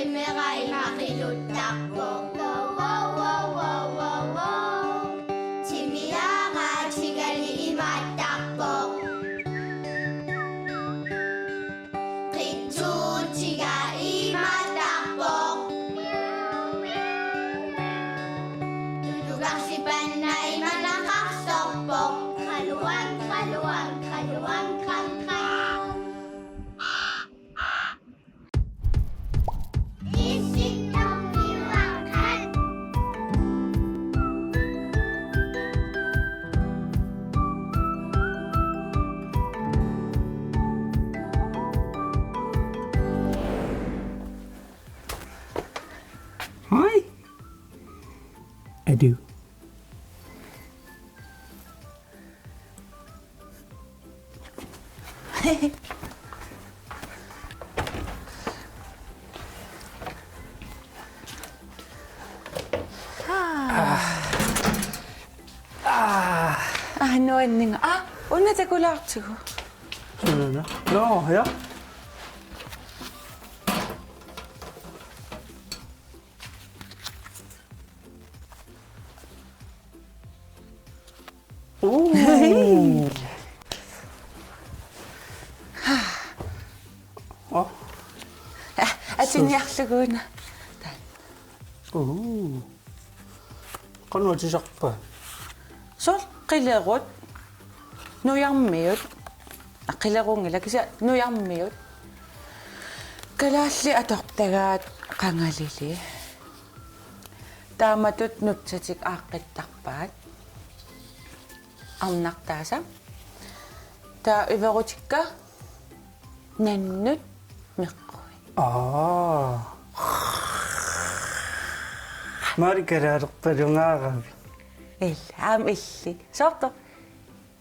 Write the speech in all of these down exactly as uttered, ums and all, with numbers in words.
Timera ima qiluttarpoq. Wow, wow, wow, wow, wow, wow. Timiara tigali imaattarpoq. Qitsuutiga imaattarpoq. Tulugarsipanna imanaqarsorpoq. Qaluan, qaluan, qaluan, qan, qan. Hej. Er du? Ah, nuanninga. Ah, una takulaartigu. Sunaana? Nå, ja. Uu. Oh. Ah, atiniarluguuna. Uu. Qanoq atisarpa? Soorlu qilerut, nujarmiut, aa, qilerunngilaq kisianni nujarmiut. Kalaallit atortagaat qangalili. Taamatut nutsatik aaqqittarpaat. Arnartaasa. Taava iverutikka nannut meqqui. Aa. Mari kalaalerpalungaarami. Illit, aamma illit. Soorlu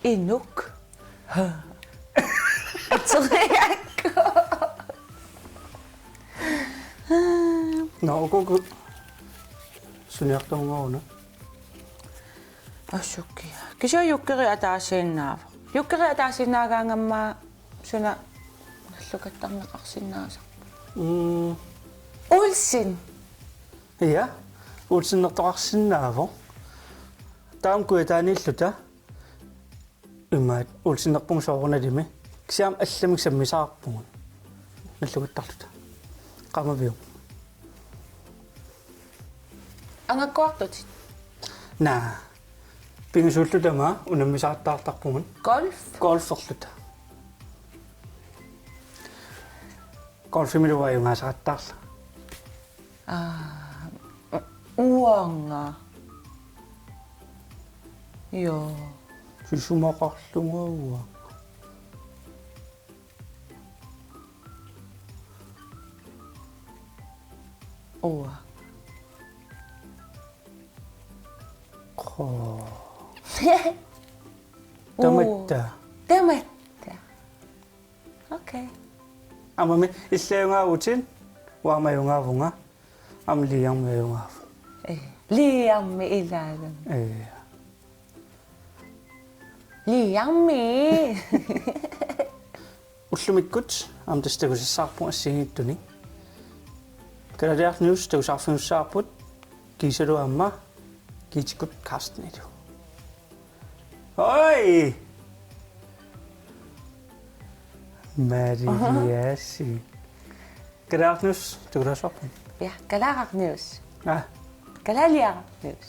inuk. Ateriakku. Nå, uku, uku. Suniartorunga una. Asukkia. Kisianni Jukkeri ataasiinnaavoq. Jukkeri ataasiinnaagaangama suna nallukattarneqarsinnaasarpoq. Mm. Olsen. Ja. Olsenertoqarsinnaavoq. Taama kujataaniilluta. Imaat, Olsenerpunga soorunalimi. Kisianni allamik sammisaqarpugut. Nallukattarluta. Qaamaviup. Angakkuartutit? Naa. Pingasuulluta aamma unammisaqattaartarpugut. Golf? Golferluta. Golfimilu ajugaasaqattaarluta. Aa, uanga. Joo. Sisumaqarlunga uanga. Uanga. Qo. Tamatta. Tamatta. Okay. Aamma mi illajungaavutit, uanga ajugaavunga, aamma Liiarmi ajugaavoq. Ee, Liiarmi ilaalunga. Ee. Liiarmi. Ullumikkut aamma tassa takusassaarpugut assigiinngitsunik. Kalaaliaraq News takusaarfigissavut Kiisalu aamma Kiitikkut Carstenilu. Oi! Mariasi. Kalaaliaraq News takusaarput. Ja, Kalaaliaraq News. Ah. Kalaaliaraq News.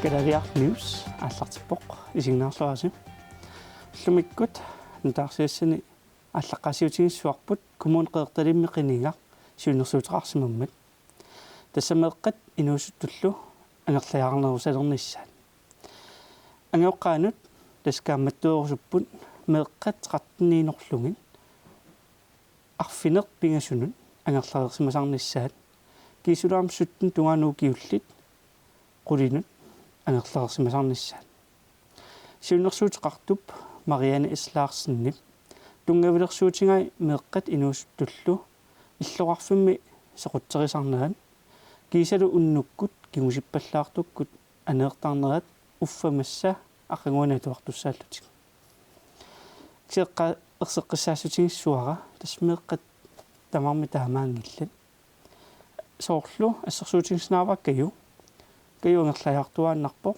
Kalaaliaraq News aallartippoq, isiginnaarluarisi. Ullumikkut nutaarsiassani aallaqqaasiutigissavarput Kommune Qeqertalimmi qinigaq siunnersuuteqarsimammat. Tassa meeqqat inuusuttullu angerlariarnerusalernissaat. Angajoqqaanut tassa kaammattuerusupput meeqqat tretteniinorlugit arfineq-pingasunut angerlareersimasarnissaat, Kiisalu aamma sytten tungaanut ukiullit qulinut angerlareersimasarnissaat. Siunnersuuteqartup Marianne S. Larsenip tunngavilersuutigai meeqqat inuusuttullu illoqarfimmi sequtserisarnerat, kiisalu unnukkut kingusippallaartukkut aneertarnerat uffa massa aqaguani atuartussaallutik. Kisianni erseqqissaassutigissuara, tassa meeqqat tamarmik taamaanngillat. Soorlu assersuutigisinnaavarput Kaju. Kaju angerlajaartuaannarpoq.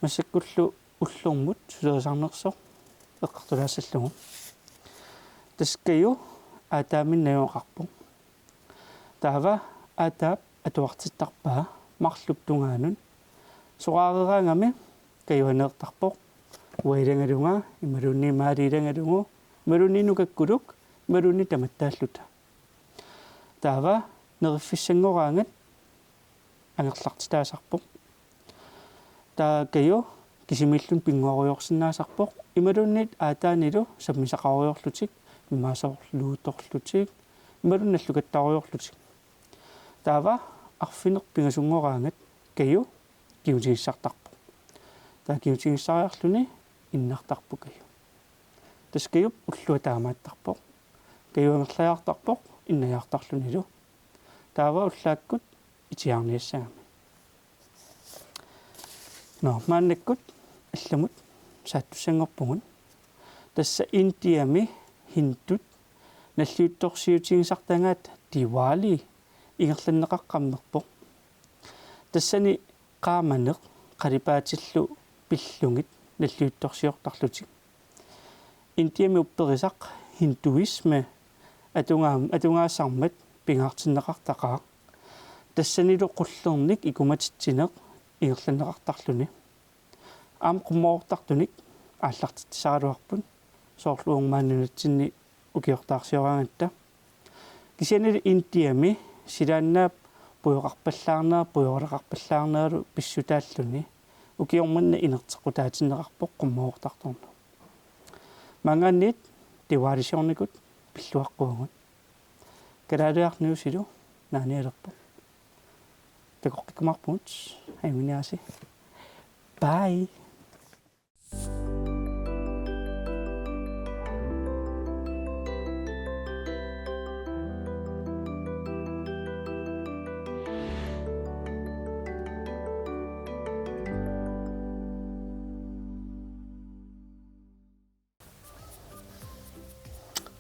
Massakkullu ullormut sulerisarnersoq eqqartulaassallugu. Tassa Kaju aataamik najugaqarpoq. Taava aataap atuartittarpaa marlup tungaanut. Soraareraangami Kaju aneertarpoq. Uanga ilagalunga, imaluunniit Maali ilagalugu, imaluunniit nukakkuluk, imaluunniit tamattaalluta. Taava neriffissanngoraangat angerlartitaasarpoq. Taava Kaju kisimiilluni pinnguarujoorsinnaasarpoq. Imaluunniit aataanilu sammisaqarujoorlutik, immaqa soorlu luutorlutik, imaluunniit nallukattarujoorlutik. Taava arfineq-pingasunngoraangat Kaju kigutigissartarpoq. Taava kigutigissariarluni innartarpoq Kaju. Tassa Kajup ullua taamaattarpoq. Kaju angerlajaartarpoq innajaartarlunilu. Taava ullaakkut itiaarniassagami. Nå, maannakkut allamut saattussanngorpugut. Tassa Indiami hindut nalliuttorsiutigisartagaat Diwali ingerlanneqaqqammerpoq. Tassani qaamaneq qalipaatillu pillugit nalliuttorsiortarlutik. Indiami upperisaq hinduisme atugaa-, atugaassarmat pingaartinneqartaqaaq. Tassanilu qullernik ikumatitsineq ingerlanneqartarluni. Aamma qummoortartunik aallartitsisaraluarput soorlu uunga maani nunatsinni ukiortaarsioraangatta. Kisiannili Indiami silaannaap pujoqarpallaarnera, pujoraqarpallaarneralu pissutaalluni ukioq manna inerteqqutaatinneqarpoq qummoortartorneq. Maanngaanniit Diwalisiornikut pilluaqquagut. Kalaaliarniusilu naanialerpoq. Takoqqikkumaarpugut, ajunnginiaritsi. Bye.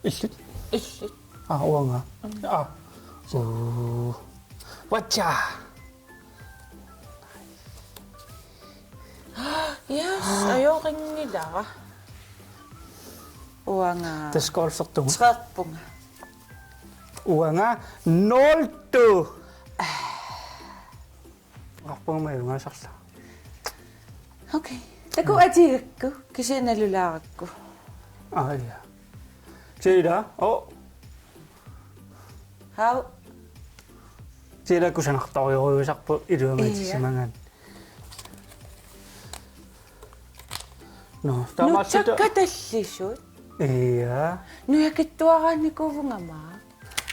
Illit? Illit. Aa, uanga. Mm. Aa. Uu. Watcha. Yes, ajoqinngilaa. Uanga. Tassa golfertunga. Treerpunga. Uanga nul to. Qarpunga ajunngilaq. Okay. Taku atigakku, kisianni nalulaarakku. Aa, ja. Tila, oh. Hau. Tila kusanartorujussuusarpoq iluamik. Ja. Itisimagaanni. Nå, taamaalluta. Nutsakka tallisut. Ja. Nujakitsuaraannikuuvunga aamma.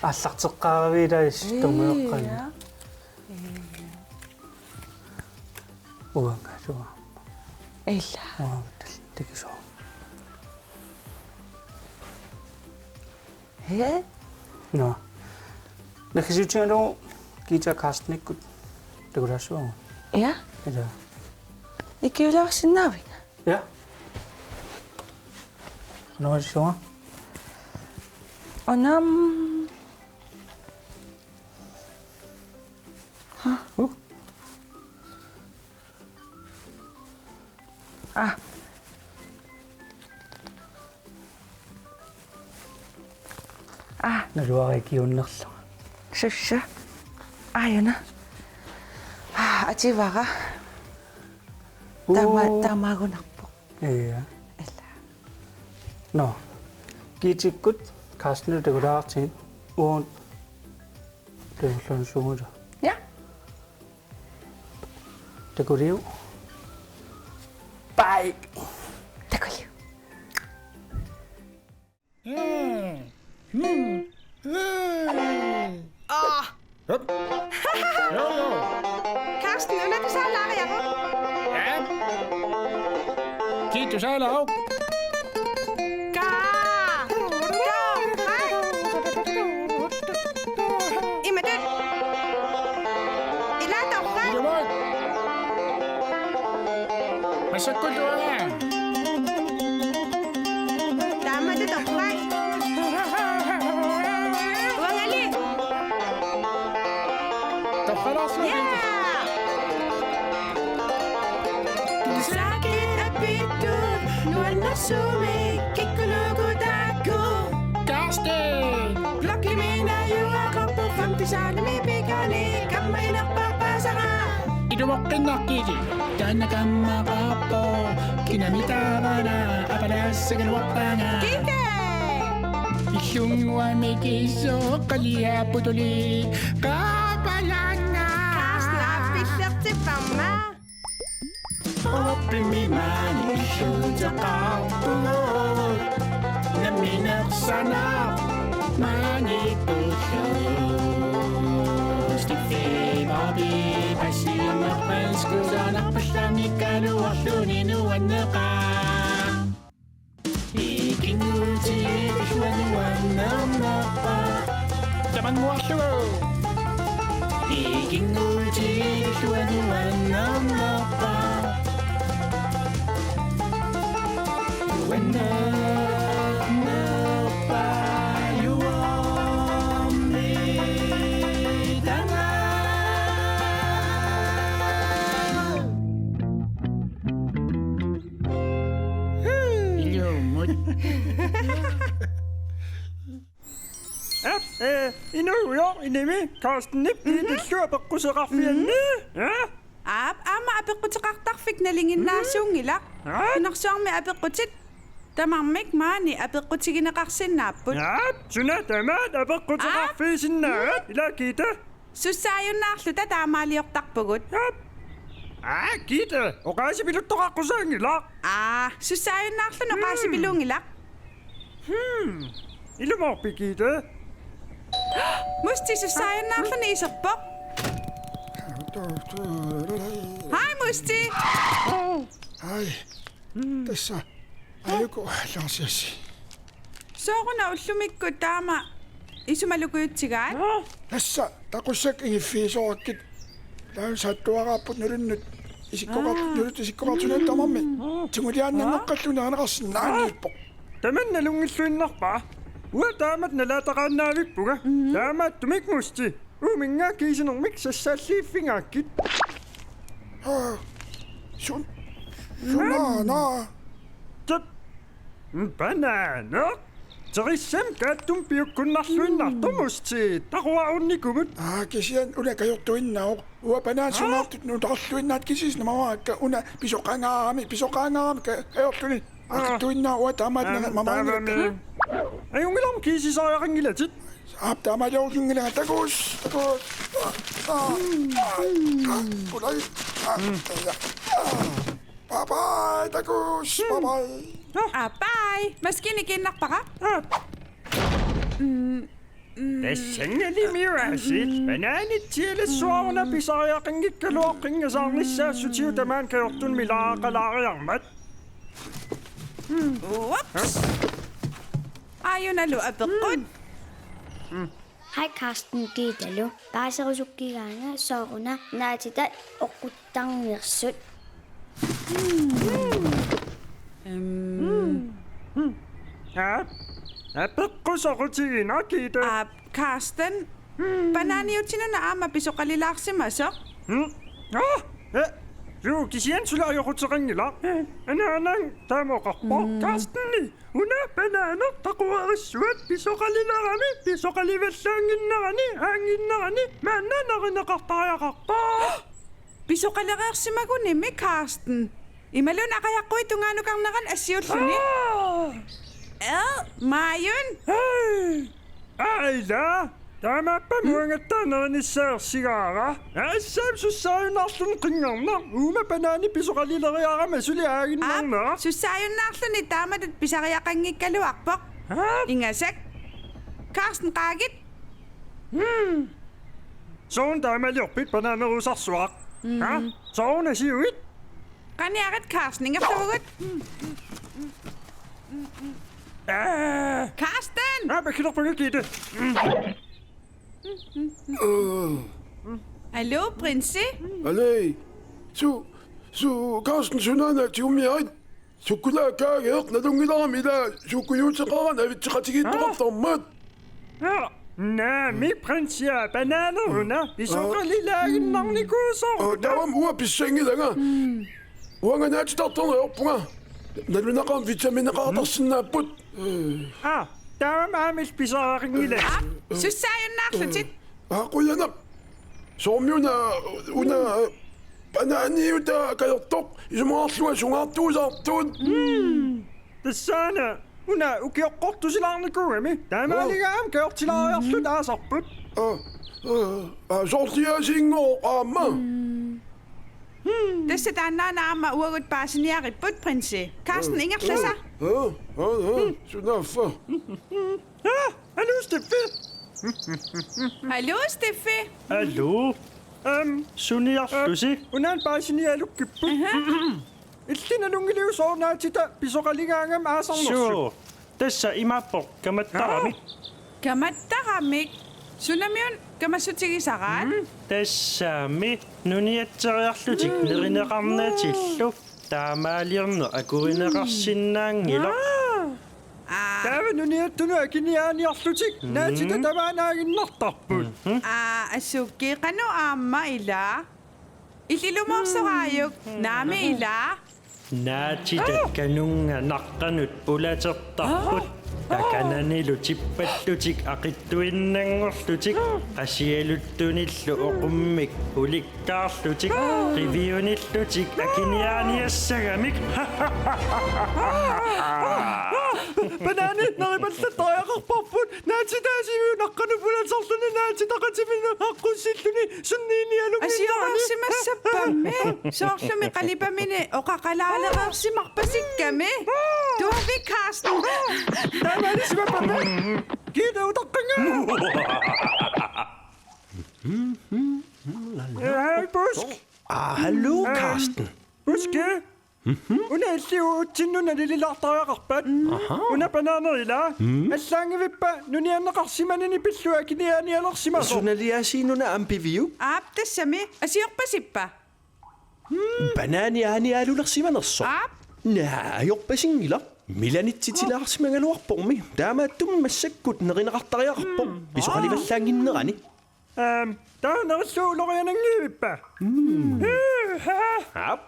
Aallarteqqaaravit ilaa issutumiuqqani. Ja. Uanga suaa. Ila. Uanga tal-, takusoo. He? Nå. Naggasiutigalugu Gitte Carstenikkut takulaassuagut. Ja. Ila. Ikiulaarsinnaaviuk? Ja. Nå, suaa. Onam. Huh? Aa. Aa. Naluara ikiunnerlunga. Sussa. Aajuna. Aa, ativara. Taama-, uu. Taamaagunarpoq. Ja. Ila. Nå. Gittekkut Carstenilu takulaartigit uagut takulluunsuugulu. Ja. Takuliuk. Bye. Takuliuk. Mm. Mm. Mm. Ah. Hup. Jo, jo. Carsten, una du så larger. Ja. Gitte, du så larger. Ka. Ka. Hej. I Sakkutuanga. Taama tutoqqai. Uangali. Torralaarsuaq. Yeah! Tusaki apittu nuannersuumik kikkuluugu taakku. Karsten! Blokkimi najugaqarpoq femte saalimi pikani kammaginerpaaq paasara. Ilumoqqinnaqqili. Taanna kammaqarpoq, kinami taavana apalaassagaluarpaanga. Kite! Illunnguami kiisoq qaliapputuli qaapalaannga. Karsten, aappillertipparma. Oppimi maani illuuteqarpugut. Nammineq sanaq maani pullu. Stiffi Bobby, passiunerpaskusanarpallami kaluarluni nuanneqaaq. Ikinnguutigilluanuannarnarpa. Tamannguarlugu. Ikinnguutigilluanuannarnarpa. Uannarpa juormi tanga. Ilumut. Aap, ee, inuugujoq inimi Karstenip Giitillu apeqquteqarfianni. Aa? Aap, aamma apeqquteqartarfik nalinginnaasuunngilaq. Aa? Nunarsuarmi apeqqutit tamarmik maani apeqqutigineqarsinnaapput. Aap, suna tamaat apeqquteqarfigisinnaava? Aap. Ila Giita. Sussaajunnaarluta taamaaliortarpugut. Aap. Aa, Giita, oqaasipiluttoqaqqusaanngilaq. Aa, sussaajunnaarluni oqaasipiluunngilaq. Hmm. Ilumoorpit, Giita? Musti sussaajunnaarluni iserpoq. Hej, Musti. Hej. Tassa. Ajuku, lansiasi. Sooruna ullumikkut taama isumalukujutsigaat? Tassa, taqussakka ingiffigisoorakkit. Taava saattuaraapput nulunnut isikkoqart-, Aa. Nuluttut isikkoqartunik tamarmik. Aa. Tinguliaannanngorlugu nerineqarsinnaanngilluinnarpoq. Tamanna nalunngilluinnarpara. Uanga taamatut nalaataqaannaavippunga. Mhm. Taamaattumik Musti. Uuminnga kiisinermik sassaalliiffigaakkit. Aa. Sun-, sunaana. Tap. Banaaneq. Terissami kaattumik piukkunnarluinnartoq Musti. Taquarunnikummut. Aa, kisianni una kajortuinnaavoq. Uanga banaanit sungaartut nutaarluinnaat kisiisa namavaakka una pisoqangaarami, pisoqangaarami ka-, kajortuni. Aa. Aqittuinnaavoq uanga taamaat nanga mamaanngilakka. Taamaammi. Ajunngilarmi kiisisariaqanngilatit. Aap, taamaaliorunngilanga takuss, takuss. Aa, aa, aa, aa, pulai. Aa, aa. Bye bye, takuss, bye bye. Aa, bye. Maskiini kiinnarpara. Aa. Mm, mm. Tassanngaanniit miuaasit, banaanitsialassuaruna pisariaqanngikkaluaqqinngasaarnissaassutigut tamaani kajortunut milaaqalaariarmat. Ups. Aajunalu apeqqut. Hej Karsten, Giitalu. Paaserusukkigaanga sooruna naatitat oqquttarnersut. Aap, apeqqut soqutiginaq, Giita. Aap, Karsten. Banaaniutinuna aamma pisoqalilaarsimasoq. Hmm? Aa! Eh, juu, kisianni suli ajoquteqanngilaq. Anaanaga taama oqarpoq. Karsteni, una banaaneq taquarissuat pisoqalilerami, pisoqalivallaannginnerani, aannginnerani, maanna nerineqartariaqarpoq. Pisoqalereersimagunimi, Karsten. Imaluunniit aqajaqqui tungaanukarnerani assiulluni. Aa! Ee, Maajun. Hej! Aa, ila! Taamaappa muangattaanerinissaarsigaara. Assaam sussaajunnaarluni qinngarnaq. Uuma banaani pisoqalileriarami suli aaginnarnera. Aap, sussaajunnaarluni taamatut pisariaqanngikkaluarpoq. Aap. Ingasak. Karsten, qaagit. Hmm. Sooruna taamaaliorpit banaanerusarsuaq? Mm. Ha? Sooruna siuit? Qaniarit Karsten, ingerlavugut. Aa! Karsten! Aa, pakkilerpunga Giita. Aluu, prinsi? Aluu. Su-, Su-, Carsten, sunaana tigumiarit? Sukkulaakaageeq, nalunngilarami ila sukkujuuteqarani avitseqatigiittoqartarmat. Aa, naamik, prinsia, bananera una pisoqalilaaginnarnikuusoruna. Aa, taava uanga pissanngilanga. Uanga naatitartorneq ajorpunga. Nalunaqaaq vitamineqartarsinnaapput. Aa, taava aamma illit pisariaqanngilaq. Aa, sussaajunnaarlutit. Aa, qujanaq. Soormi una, una, banaaniutaa kajortoq, isumaqarlunga sungaartuusaartut. Tassaana, una ukioqqortusilaarnikuugami. Taamaaligaam kajortilaariarluta aasarput. Aa, aa, aa, soorliaasiinngooq aamma. Tassa taannaana aamma uagut paasiniaripput, prinsi. Carsten, ingerlasa. Aa, aa, aa, sunaaffa. Aa, aluu, Steffi. Aluu, Steffi. Aluu. Ehm, suniarlusi? Unaana paasinialukkipput. Aha. Illit nalunngiliuk soorlu naatitat pisoqaligaangami aasarnersut? Suu. Tassa imaappoq, kamattaramik. Kamattaramik? Sunamiuna kamassutigisaraat? Tassami nuniatseriarlutik nerineqarnatillu taamaaliorneq akurineqarsinnaanngilaq. Aa. Taava nuniattunut akiniaaniarlutik naatitat tamaanaaginnartarput. Aa, assukkii, qanoq aamma ila? Ililumoorsoriuk, naamik ila? Naatitat kanunnga naqqanut pulatertarput. Takananilu tippallutik aqitsuinnanngorlutik, qasialuttunillu oqummik ulikkaarlutik, qiviunillutik akiniaaniassagamik. Banaanit neripallattariaqarparput, naatitaasiviup naqqanut pulaterluni naatitaqatiminut aqqussilluni sunniinialumiinnarani. Asioreersimassappammi, soorlumi qalipamini oqaqalaalereersimarpasikkami. Tuavi, Carsten. Taamaalissimappammi. Kiita utaqqanga. Hej, Busk. Aa, hallo, Carsten. Buski. Una illit uatsinnut nalililaartariaqarpat? Aha. Una banaanera ila. Allaanngivippa nunianneqarsimanini pillugu akiniaanialersimasoq? Sunaliaasiinuna aamma piviuk? Aap, tassami. Asiorpasippa? Banaani aaniaalulersimanersoq? Aap. Naa, ajorpasinngilaq. Milanitsitilaarsimagaluarpormi. Taamaattumik massakkut nerineqartariaqarpoq. Pisoqalivallaannginnerani. Ehm, taava nerillugu uloriananngivippa? Aap.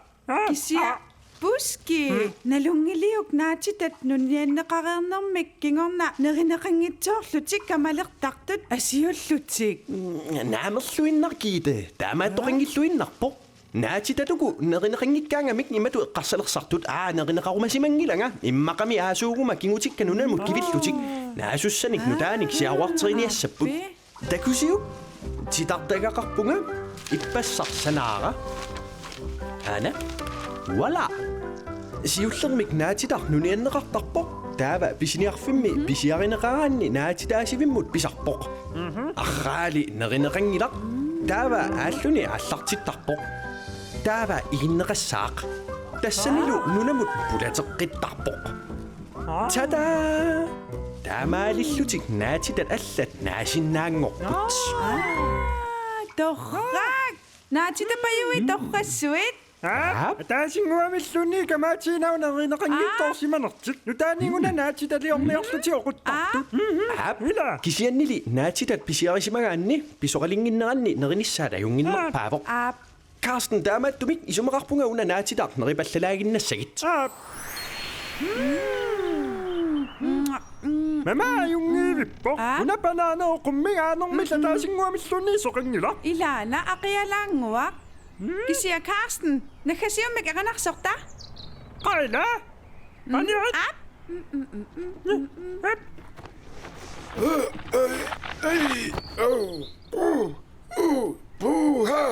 Kisianni Buski, nalunngiliuk naatitat nunianneqareernermik kingorna nerineqanngitsoorlutik kamalertartut asiullutik? Naamerluinnaq, Gitte, taamaattoqanngilluinnarpoq. Naatitat uku nerineqanngikkaangamik imatut eqqarsalersartut, aa, nerineqarumasimanngilanga, immaqami aasuuguma kingutikka nunamut kivillutik. Naasussanik nutaanik siaruarteriniassapput. Takusiuk, titartagaqarpunga, ippassaq sanaara. Aana. Voilà. Siullermik naatitaq nunianneqartarpoq. Taava pisiniarfimmi pisiarineqaraanni naatitaasivimmut pisarpoq. Arraali nerineqanngilaq. Taava aalluni aallartittarpoq. Taava iginneqassaaq. Tassanilu nunamut pulateqqittarpoq. Tada! Taamaalillutik naatitat allat naasinnaanngorput. Aa, torrak! Naatitapajuit torrassuit. Aap. Ataasinnguamilluunniit kamaatiinnaavoq nerineqanngitsoorsimanertik. Nutaaninguna naatitaliorniarlutik oquttartut. Aap. Ila. Kisiannili naatitat pisiarisimagaanni pisoqalinnginneranni nerinissaat ajunnginnerpaavoq. Aap. Carsten, taamaattumik isumaqarpunga una naatitaq neripallalaaginnassagit. Aap. Mama ajunngivippoq. Aa? Una banaanera oqummik aanermillu ataasinnguamilluunniit soqanngilaq. Ilaana aqialaannguaq. Kisianni Carsten, naggasiummik erinarsorta? Qaa ila? Qaniarit? Aap. Aap. Ei, ei, au, au. Uu, puha!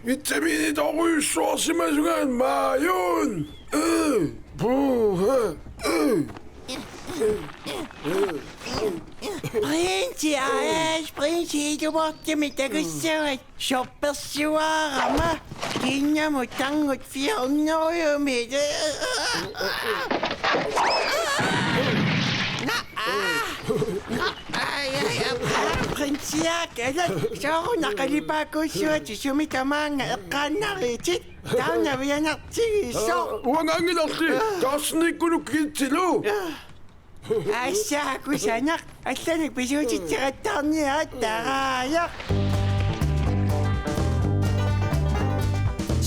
Vitaminitoruissuarsimasunga maajun! Uu, puha! Uu. Prinsi, aa, prinsi, ilumoortumik takussavat. Shoppersuarama. Kiinnamut tangut fjortenhundredemik. Ai, ai, ai, prins. Siak, ila, sooruna qalipaakkuussuatit, sumi tamaanga eqqaannaritit? Taanna vianartigisoq. Uangaangilarli, taarsinniikkunuk kitsilu. Aassaa kusanaq, allanik pisuutitseqattaarniaratta raajaq.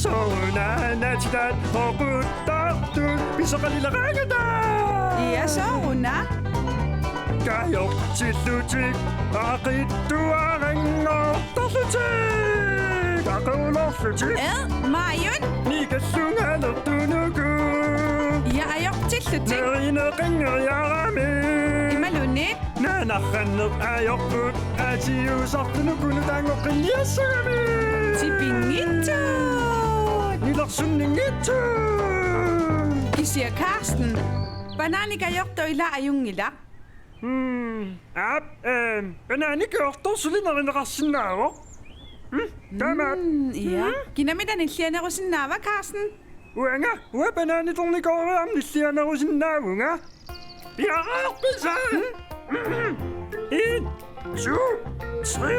Sooruna naatitat oquttartut pisoqalileraangata. Ia, sooruna? Kajortillutik aqitsuaranngortarlutik. Aqerulorlutik. Ee, maajun? Nikallungalertunuku. Ia, ajortillutik. Nerineqanngeriarami. Imaluunniit? Naanarranneq ajorput, atiusartunuku nutaanngoqqinniassagami. Tipinngitsut. Nilersunninngitsut. Kisianni Carsten, bananit ajortoq ila ajunngilaq. Hmm, aap, ehm, bananit ajortoq suli nerineqarsinnaavoq. Hmm, taamaat. Hmm, ia. Hmm? Kinamita nillianerusinnaava, Carsten? Uanga, uanga bananiternikooreermat nillianerusinnaavunga. Piareerpisi? En, to, tre,